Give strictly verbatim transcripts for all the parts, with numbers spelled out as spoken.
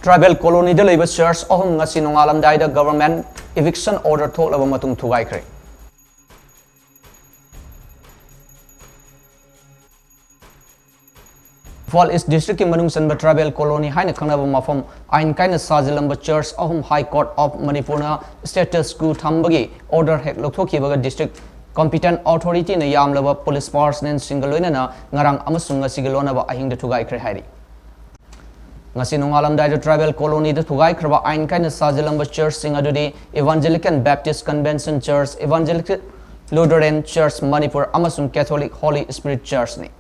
Tribal colonyꯗ ꯂꯩꯕ church ꯑꯍꯨꯝ ꯉꯁꯤ ꯅꯣꯡꯉꯥꯜꯂꯝꯗꯥꯏꯗ government eviction order ꯊꯣꯛꯂꯕ ꯃꯇꯨꯡ ꯊꯨꯒꯥꯏꯈ꯭ꯔꯦ꯫ ꯏꯝꯐꯥꯜ East Districtꯀꯤ ꯃꯅꯨꯡ ꯆꯟꯕ Tribal Colony ꯍꯥꯏꯅ ꯈꯪꯅꯕ ꯃꯐꯝ ꯑꯥꯏꯟ ꯀꯥꯏꯅ ꯁꯥꯖꯤꯜꯂꯝꯕ church ꯑꯍꯨꯝ High Court of Manipurꯅ status quo ꯊꯝꯕꯒꯤ order ꯍꯦꯛ ꯂꯧꯊꯣꯛꯈꯤꯕꯒ district competent authorityꯅ ꯌꯥꯝꯂꯕ police personnelꯁꯤꯡꯒ ꯂꯣꯏꯅꯅ ꯉꯔꯥꯡ ꯑꯃꯁꯨꯡ ꯉꯁꯤꯒꯤ ꯂꯣꯟꯅꯕ ꯑꯍꯤꯡꯗ ꯊꯨꯒꯥꯏꯈ꯭ꯔꯦ ꯍꯥꯏꯔꯤ꯫ ꯉꯁꯤ ꯅꯣꯡꯉꯥꯜꯂꯝꯗꯥꯏꯗ Tribal Colonyꯗ ꯊꯨꯒꯥꯏꯈ꯭ꯔꯕ ꯑꯥꯏꯟ ꯀꯥꯏꯅ ꯁꯥꯖꯤꯜꯂꯝꯕ churchꯁꯤꯡ ꯑꯗꯨꯗꯤ Evangelical Baptist Convention Church, Evangelical Lutheran Church Manipur ꯑꯃꯁꯨꯡ Catholic Holy Spirit Churchꯅꯤ꯫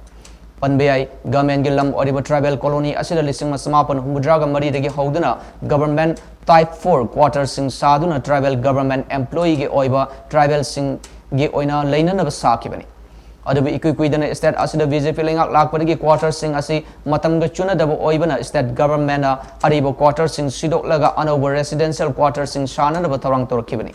ꯄꯟꯕ ꯌꯥꯏ, governmentꯀꯤ ꯂꯝ ꯑꯣꯏꯔꯤꯕ Tribal Colony ꯑꯁꯤꯗ ꯂꯤꯁꯤꯡ ꯑꯃ ꯆꯃꯥꯄꯟ ꯍꯨꯝꯐꯨꯇꯔꯥꯒ ꯃꯔꯤꯗꯒꯤ ꯍꯧꯗꯨꯅ government type four quarterꯁꯤꯡ ꯁꯥꯗꯨꯅ Tribal Government employeeꯒꯤ ꯑꯣꯏꯕ tribalꯁꯤꯡꯒꯤ ꯑꯣꯏꯅ ꯂꯩꯅꯅꯕ ꯁꯥꯈꯤꯕꯅꯤ꯫ ꯑꯗꯨꯕꯨ ꯏꯀꯨꯏ ꯀꯨꯏꯗꯅ state ꯑꯁꯤꯗ BJP ꯂꯩꯉꯥꯛ ꯂꯥꯛꯄꯗꯒꯤ quarterꯁꯤꯡ ꯑꯁꯤ ꯃꯇꯝꯒ ꯆꯨꯅꯗꯕ ꯑꯣꯏꯕꯅ state governmentꯅ ꯑꯔꯤꯕ quarterꯁꯤꯡ ꯁꯤꯗꯣꯛꯂꯒ ꯑꯅꯧꯕ residential quarterꯁꯤꯡ ꯁꯥꯅꯅꯕ ꯊꯧꯔꯥꯡ ꯇꯧꯔꯛꯈꯤꯕꯅꯤ꯫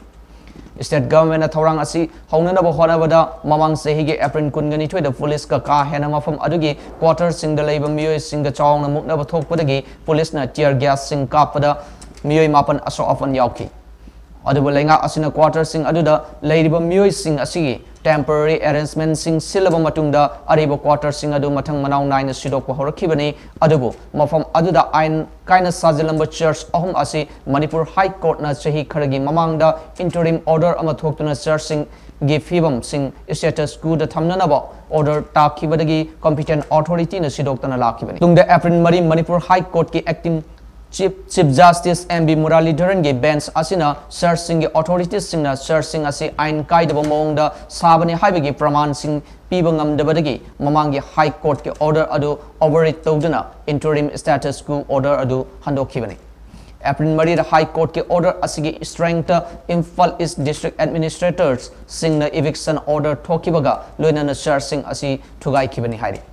State governmentꯅ ꯊꯧꯔꯥꯡ ꯑꯁꯤ ꯍꯧꯅꯅꯕ ꯍꯣꯠꯅꯕꯗ ꯃꯃꯥꯡ ꯆꯍꯤꯒꯤ April ꯀꯨꯟꯒ ꯅꯤꯊꯣꯏꯗ policeꯀ ꯀꯥ ꯍꯦꯟꯅ ꯃꯐꯝ ꯑꯗꯨꯒꯤ quarterꯁꯤꯡꯗ ꯂꯩꯕ ꯃꯤꯑꯣꯏꯁꯤꯡꯒ ꯆꯥꯎꯅ ꯃꯨꯛꯅꯕ ꯊꯣꯛꯄꯗꯒꯤ policeꯅ tear gasꯁꯤꯡ ꯀꯥꯞꯄꯗ ꯃꯤꯑꯣꯏ ꯃꯥꯄꯟ ꯑꯁꯣꯛ ꯑꯄꯟ ꯌꯥꯎꯈꯤ꯫ ꯑꯗꯨꯕꯨ ꯂꯩꯉꯥꯛ ꯑꯁꯤꯅ quarterꯁꯤꯡ ꯑꯗꯨꯗ ꯂꯩꯔꯤꯕ ꯃꯤꯑꯣꯏꯁꯤꯡ ꯑꯁꯤꯒꯤ temporary arrangementꯁꯤꯡ ꯁꯤꯜꯂꯕ ꯃꯇꯨꯡꯗ ꯑꯔꯤꯕ quarterꯁꯤꯡ ꯑꯗꯨ ꯃꯊꯪ ꯃꯅꯥꯎ ꯅꯥꯏꯅ ꯁꯤꯗꯣꯛꯄ ꯍꯧꯔꯛꯈꯤꯕꯅꯤ꯫ ꯑꯗꯨꯕꯨ ꯃꯐꯝ ꯑꯗꯨꯗ ꯑꯥꯏꯟ ꯀꯥꯏꯅ ꯁꯥꯖꯤꯜꯂꯝꯕ church ꯑꯍꯨꯝ ꯑꯁꯤ ꯃꯅꯤꯄꯨꯔ High Courtꯅ ꯆꯍꯤ ꯈꯔꯒꯤ ꯃꯃꯥꯡꯗ interim order ꯑꯃ ꯊꯣꯛꯇꯨꯅ churchꯁꯤꯡꯒꯤ ꯐꯤꯕꯝꯁꯤꯡ status quoꯗ ꯊꯝꯅꯅꯕ order ꯇꯥꯈꯤꯕꯗꯒꯤ competent authorityꯅ ꯁꯤꯗꯣꯛꯇꯅ ꯂꯥꯛꯈꯤꯕꯅꯤ꯫ ꯇꯨꯡꯗ April ꯃꯔꯤ Manipur High Courtꯀꯤ acting Chief, Chief Justice M V Muralidharanꯒꯤ bench ꯑꯁꯤꯅ churchꯁꯤꯡꯒꯤ authoritiesꯁꯤꯡꯅ churchꯁꯤꯡ ꯑꯁꯤ ꯑꯥꯏꯟ ꯀꯥꯏꯗꯕ ꯃꯑꯣꯡꯗ ꯁꯥꯕꯅꯤ ꯍꯥꯏꯕꯒꯤ ꯄ꯭ꯔꯃꯥꯟꯁꯤꯡ ꯄꯤꯕ ꯉꯝꯗꯕꯗꯒꯤ ꯃꯃꯥꯡꯒꯤ High Courtꯀꯤ order ꯑꯗꯨ override ꯇꯧꯗꯨꯅ interim status quo order ꯑꯗꯨ ꯍꯟꯗꯣꯛꯈꯤꯕꯅꯤ꯫ April ꯃꯔꯤꯗ High Courtꯀꯤ order ꯑꯁꯤꯒꯤ strengthꯇ Imphal East District Administratorꯁꯤꯡꯅ eviction order ꯊꯣꯛꯈꯤꯕꯒ ꯂꯣꯏꯅꯅ churchꯁꯤꯡ ꯑꯁꯤ ꯊꯨꯒꯥꯏꯈꯤꯕꯅꯤ ꯍꯥꯏꯔꯤ꯫